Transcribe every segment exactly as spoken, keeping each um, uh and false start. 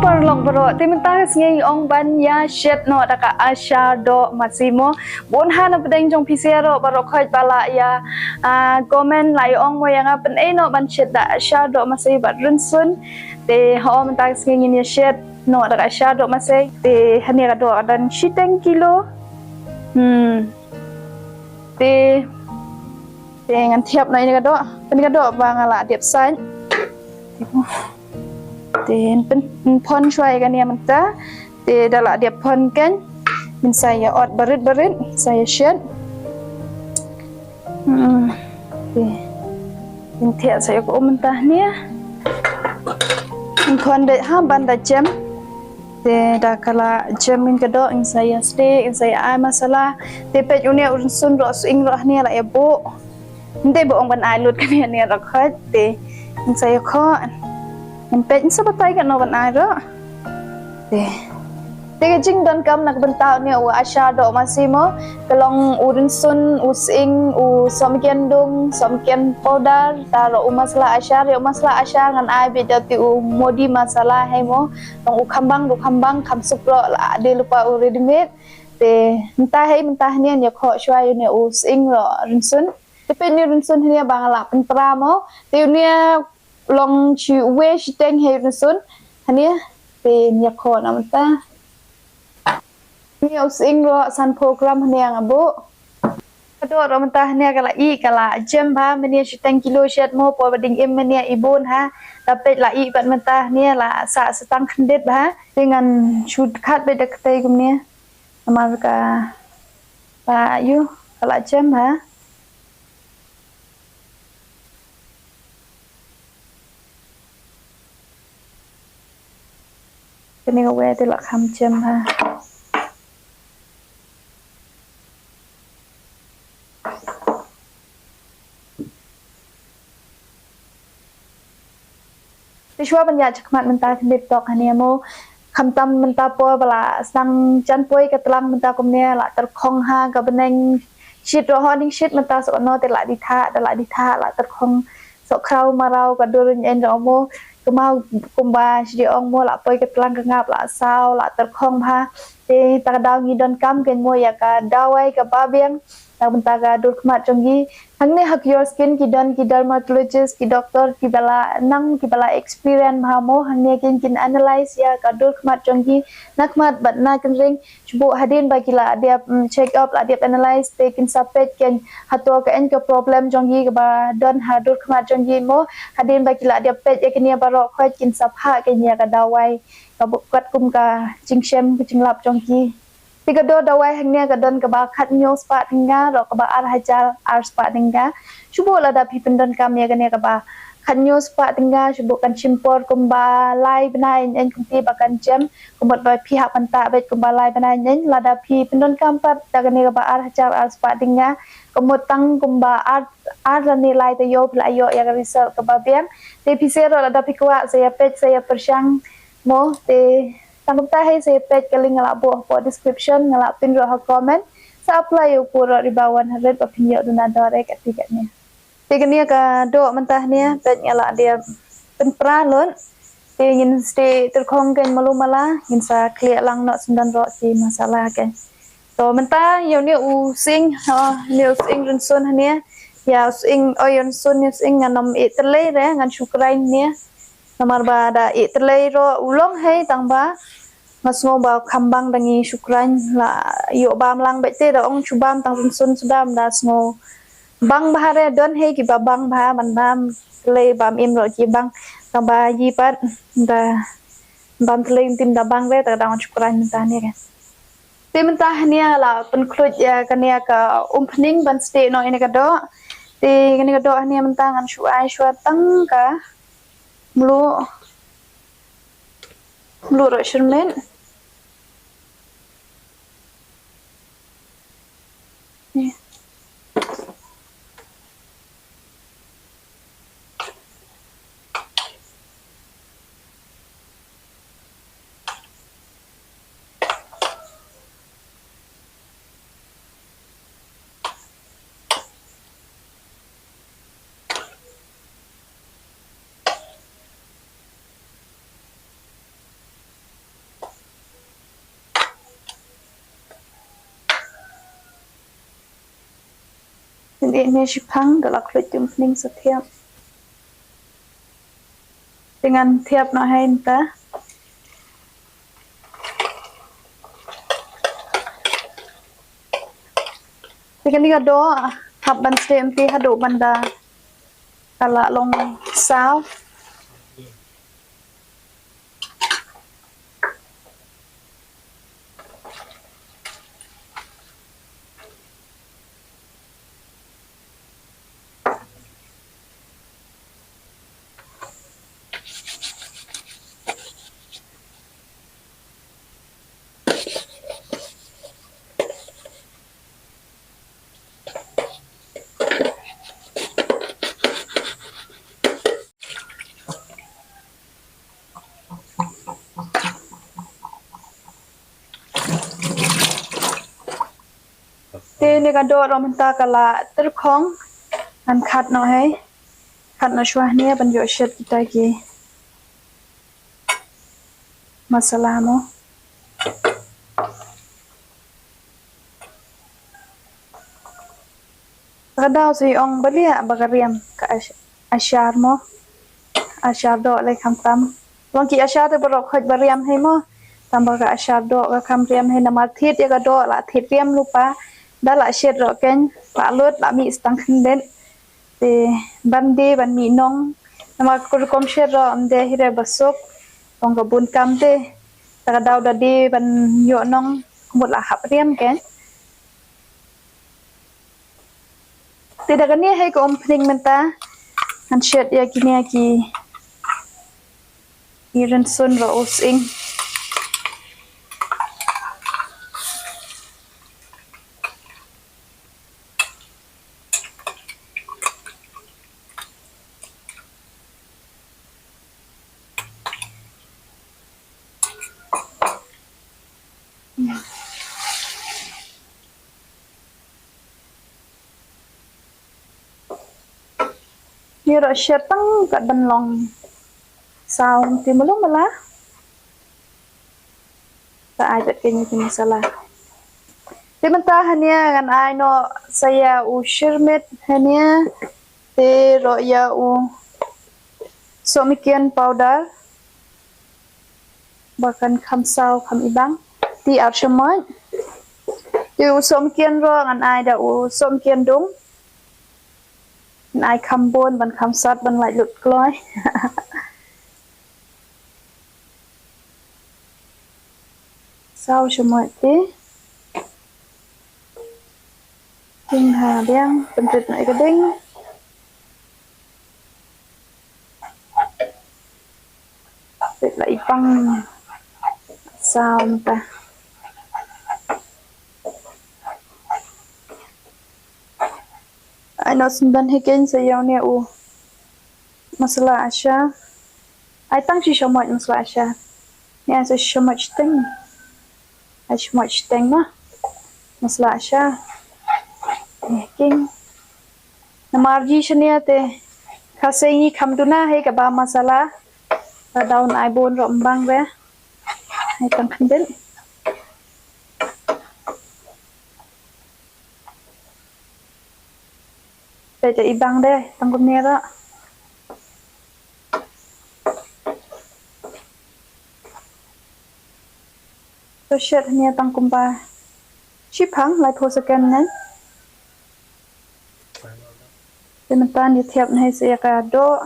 Paralok baroh, te mynta ka sngi ong ban ïa shet noh da ka ashar doh masi mo. Bun ha na pdeng jong phi sha baroh khoit ba la ïa, ah, comment la ïa ong mo ïa nga pyneh noh ban shet da ashar doh masi bad rynsun. Te ho mynta ka sngi ngin ïa shet noh da ka ashar doh masi. Te hane ka doh ka don shiteng kilo. Hmm. Te, te ngan thiap noh ïa ka doh. Pyn ka doh ba nga la dep sait. Te pyn, pynphon shuwa ïa kane mynta. Te da la dep phon kan. Ngin sa ïa ot barit barit, sa ïa shet. Hmm. Te ngin thiah sa ïa ka um mynta hane. Ngin phon dei ha ban da jem. Te da ka la jem ngin ka doh, ngin sa ïa sdeh, ngin sa ïa ai masala. Te peit une u rynsun roh, sying roh hane la ïa buh. Nte ba ong ban ai lut kane ne roh khoit te. Ngin sa ïa khoh. Ngin peit ngin sa batai katno ban ai roh. Te. Te ka jingdonkam na ka bynta une u ashar doh masi mo. Ka long u rynsun, u sying, u sohmynken dung, sohmynken powder, ta roh u masala ashar, ïa u masala ashar ngan ai beit da te u modi masala hei mo. Long u khambang, u khambang, kham suk roh la dei lypa u ready made. Te mynta hei mynta hane ïa khoh shuwa ïa une u sying roh rynsun. Te peit une rynsun hane ba nga la pynpra mo. Te une long shi uwei shiteng hei rynsun. Hane te ïa khoh na mynta. Une u sying roh sanphew gram hane nga buh. Ka doh roh mynta hane ka la ih ka la jem bha, mynne shiteng kilo shet mo por ba ding im mynne i bun ha. Da peit la ih pat mynta hane la sah sa tang khyndiat bha. Te ngan shu khat beit da ka tei kumne. Namar ka la ïoh ka la jem bha. Kane ka wei te la kham jem bha. Te shuwa ban ïa chakhmat mynta khyndiat tok hane mo. Khamtam mynta por ba la sdang jan poi ka tlang mynta kumne la tyrkhong ha ka bneng. Shit roh ho ning shit mynta soh no te la dih thah, da la dih thah la tyrkhong. Soh khraw maraw ka dur ïeng roh mo. Kumba, kumba shi dei ong mo la poi ka tlang ka ngap la saw la tyrkhong bha. Te ta ka daw ngi donkam kein mo ïa ka dawai kaba biang. Na ka bynta ka dur khmat jong ngi. Hangne ha Cure Skin ki don ki dermatologist, ki doktor kiba la nang kiba la experience bha mo. Hangne kein kin analyze ïa ka dur khmat jong ngi. Na khmat bad na kynreng. Shu buh hadien ba ki la dep, mm, check up, la dep analyze te kin sa peit kein hato kaei ka problem jong ngi kaba don ha dur khmat jong ngi mo. Hadien ba ki la dep peit ïa kine baroh khoit kin sa phah kein ïa ka dawai kaba katkum ka jingshem ka jinglap jong ki. Te ka doh dawai hangne ka don kaba khathynñiew spah tyngka, roh kaba ar hajar ar spah tyngka. Shu buh lada phi pyndonkam ïa kane kaba khathynñiew spah tyngka, shu buh kan shim por kumba lai bnai ïeng kumta ba kan jem, kumta ba phi hap ban tah beit kumba lai bnai ïeng, lada phi pyndonkam pat da kane kaba ar hajar ar spah tyngka, kumta tang kumba ar, ar lane lai taïew phi la ïoh ïa ka result kaba biang. Te phi sngewthuh lada phi kwah sa ïa peit sa ïa pyrshang mo te Tang kumta hei sa ïa peit ka link nga la buh hapoh description, nga la pin ruh ha comment. Sa apply ïa u code ruh ribawan harit ba phin ïoh duna dor eh kati katne. Te kane ka doh mynta hane peit nga la dep pynpra lut. Te ngin sdie tyrkhong kein malu mala, ngin sa khlieh lang noh syndon ruh ki masala kein. To mynta ïa une u sying, ha, une u sying rynsun hane. Ïa u sying, oh, ïa u rynsun, ïa u sying ngan ym ïeh tylli re, ngan shu khraiñ ne. Namar ba da ïeh tylli ruh u long hei tang ba nga sngew ba kham bang da ngi shu khraiñ la ïoh bam lang beit te da ong shu bam tang rynsun sdang da sngew bang bha re don hei kiba bang bha ban bam tylli bam im ruh ki bang tang ba ïa pat da bam tylli tim da bang re ta da ong shu khraiñ mynta ne re. Te mynta hane la pynkhluit ïa kane ka umphning ban sdie noh ïa kane ka doh. Te kane ka doh hane mynta ngan shu ai shuwa tang ka mluh, mluh ruh shyrmit. Ïa ne shiphang da la khluit jingpning sa thiap. Te ngan thiap noh hi mynta. Te kane ka doh hap ban sdeh mynta haduh ban da ka la long saw. Te ne ka doh ruh mynta ka la tyrkhong. Ngan khat noh hi. Khat noh shuwa ne ban ïoh shet kita ki masala mo. Ka daw sa ong ba liah ba ka riam ka ash-, ashar mo. Ashar doh lei kham tam. Long ki ashar te baroh khoit ba riam hi mo. Tang ba ka ashar doh ka kham riam hi namar thied ïa ka doh la thied riam lypa. Da la shet ruh kein la lut la mih stang khyndiat. Te ban die ban mih nong. Namar ka rukom shet ruh ym dei hi re ba suk. Long ka bun kam te. Te ka daw da die ban ïoh nong. Ka mut la hap riam kein. Te da kane hi ka umphniang mynta. Ngan shet ïa kine ki, ki rynsun ruh u sying. Ngi ruh shet tang kat ban long saw te malu mala. Ta ai kat kine ki masala. Te mynta hane ngan ai noh sa ïa u shyrmit hane te ruh ïa u sohmynken powder. Ba kan kham saw kham ibang. Te ar shamoit. Te u sohmynken ruh ngan ai da u sohmynken dung. Ngan ai kham bun ban kham sat ban lait lut kloi. Saw shamoit te. King ha biang pynrit na ïa ka ding. Pynrit la ipang. Saw mynta. Ai noh sngewdon hi kein sa ïa une u masala ashar. Ai tang shi shamoit masala ashar. Ni ai sa shamoit shiteng. Ai shamoit shiteng ma. Masala ashar. Ni kein. Namar ji shane te. Ka sei ngi kham duna hi kaba masala. Ka daw ngan ai bun ruh ym bang re. Ai tang khyndiat. Te te ibang de tang kumne ruh. To shet hane tang kumba shiphang laiphew second ne. Te mynta ngi thiap ne sa ïa ka doh.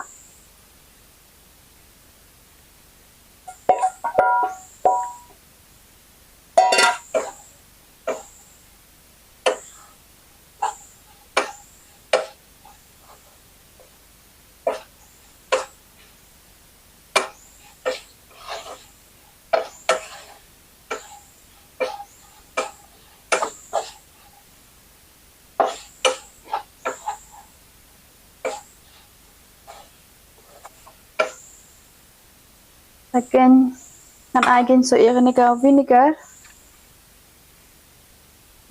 Again, ngan ai again sa ïa kane ka vinegar.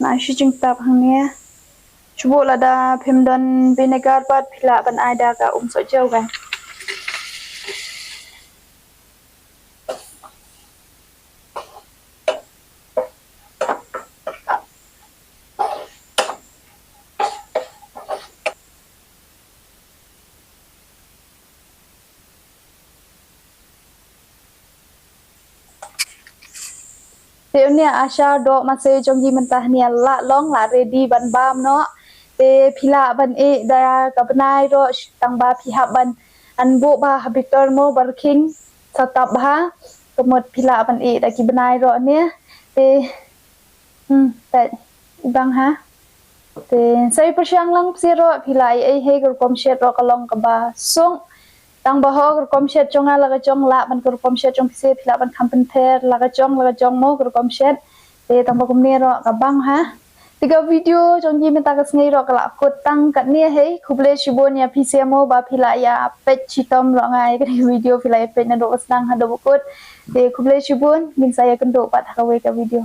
Ngan ai shi jingtap hangne. Shu buh lada phim don vinegar pat phi lah ban ai da ka um sohjew kan. Te une Asha doh masei jong ngi mynta hangne la long la ready ban bam noh. Te phi lah ban ïeh da ka bnai ruh tang ba phi hap ban an buh bha ha bitor mo ba rkhing sa tap bha. Ka mut phi lah ban ïeh da ki bnai ruh ne. Te hmm, te bang ha. Te sa ïa pyrshang lang phi ruh phi lah ïeh hei ka rukom shet ruh ka long kaba suk. Tang ba ho ka rukom shet jong nga la ka jong lah ban ka rukom shet jong phi phi lah ban kham pynpher la ka jong la ka jong mo ka rukom shet. Te tang ba kumne ruh ka bang ha. Te ka video jong ngi mynta ka sngi ruh ka la kut tang katne hei. Khublei shibun ïa phi mo ba phi lah ïa peit shitom ruh nga ïa ka video phi lah ïa peit naduh ka sdang haduh ba kut. Te khublei shibun ngin sa ïakynduh pat ha kawei ka video.